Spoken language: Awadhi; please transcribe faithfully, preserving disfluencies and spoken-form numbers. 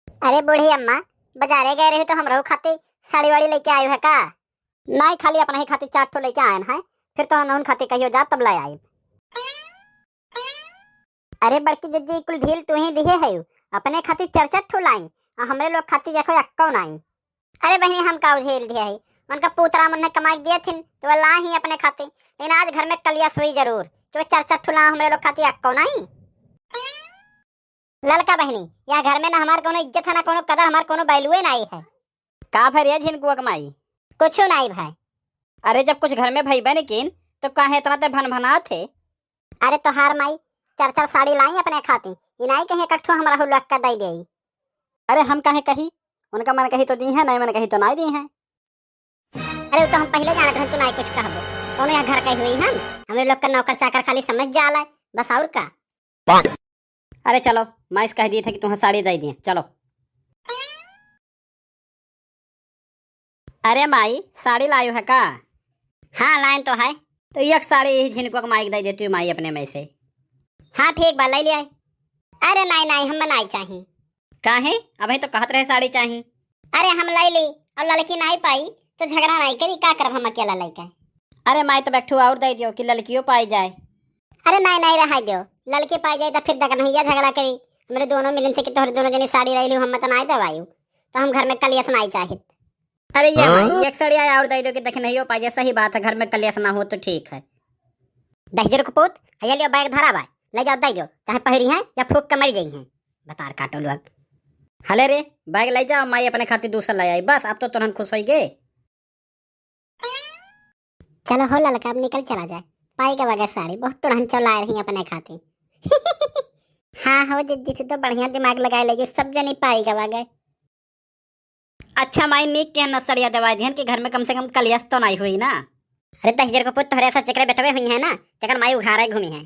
अरे बूढ़ी अम्मा, बजारे गए रही तो हमरहू खातिर साड़ी वाड़ी लइके आयु है का? नाहीं, खाली अपनही खातिर चार ठो लइके आयन है, फिर तोहनहुन खातिर कहियो जा तब लइ आइब। अरे बड़की जिज्जी, कुल ढील तू ही दिहे है, अपने खातिर चार चार ठो लाई, आ हमरे लोग खातिर देखो एक्को नाहीं। अरे बहिनी, हम का झेल दिया है, उनका पूतरा मुन्ने कमाई दिए थिन तो वह ला ही अपने खातिर, लेकिन आज घर में कलियस हुई जरूर कि वो चार चार ठो ला हमरे लोग खातिर एक्को नाहीं। ललका बहिनी, यह घर में ना हमार कोनो इज्जत है, ना कोनो कदर, हमार कोनो वैल्यूए नाहीं है। का भर या झिनकुआ के माई? कुछो नाहीं भाई। अरे जब कुछ घर में भइबे नहीं किन, तो काहे इतना ते भनभनात है? अरे तोहार माई चार चार साड़ी लाई अपने खातिर, ई नाहीं कहीं एक ठो हमरा हुलक का दे देई। अरे हम काहे कही, उनका मन कही तो दी है, नाहीं मन कही तो नाहीं दी है। अरे वो तो हम पहले जानत रहन तू नाहीं कुछ कहबो, कोनो यह घर के हुई हम, हमरे लोग का नौकर चाकर खाली समझ जाला, बस और का। अरे चलो, माई से कह दिए थे कि तुम्हें साड़ी दे दिए, चलो। अरे माई, साड़ी लायो है का? हाँ, लाइन तो है। तो एक साड़ी यही झिनकुआ के माई के दे देती हूँ माई अपने में से। हाँ ठीक बा, ले लिया। अरे नाहीं नाहीं, हम नाहीं चाही। काहे? अबे तो कहत रहे साड़ी चाही। अरे हम ले ली और लड़की नाहीं पाई तो झगड़ा नाहीं करी, का करब हम अकेला लइके? अरे माई, तो एक ठो और दे दियो कि लड़कियों पाई जाए। अरे नाहीं नाहीं, रहा दियो, लड़की पाई जाए तो फिर दगनहिया झगड़ा करी हमरे दोनों मिलिन से कि तोहरे दोनों जनी साड़ी ले लियो, हम तो नाहीं देवायु, तो हम घर में कलियस नाहीं चाहित। अरे ये हाँ? माई, एक साड़ी आया और दे दो कि दखिनहियो पाजे। सही बात है, घर में कलेश ना हो तो ठीक है। दहिजर को पूत, हया लियो बैग धरा बा, ले जाओ दे दो, चाहे पहिरी हैं या फूक के मर जाई हैं। बतार काटो लोग। हले रे, बैग ले जाओ, माई अपने खातिर दूसरा ले आई, बस अब तो तुरंत खुश होई गे। चलो हो ललका, अब निकल चला जाए, पाई गवा गे साड़ी, बहुत टुड़हन चौलाए रही अपने खातिर। हाँ हो जिज्जी, तू तो बढ़िया दिमाग लगाए लगी, सब जनी पाई गवा गे। अच्छा माई, नीक के न सड़िया देवाई दिहन कि घर में कम से कम कलियस तो नाई हुई ना। अरे दहिजर को पुत, तोहरे ऐसा चिकरे बेटवे हुई है ना, तेकर माई उघारे घूमी है।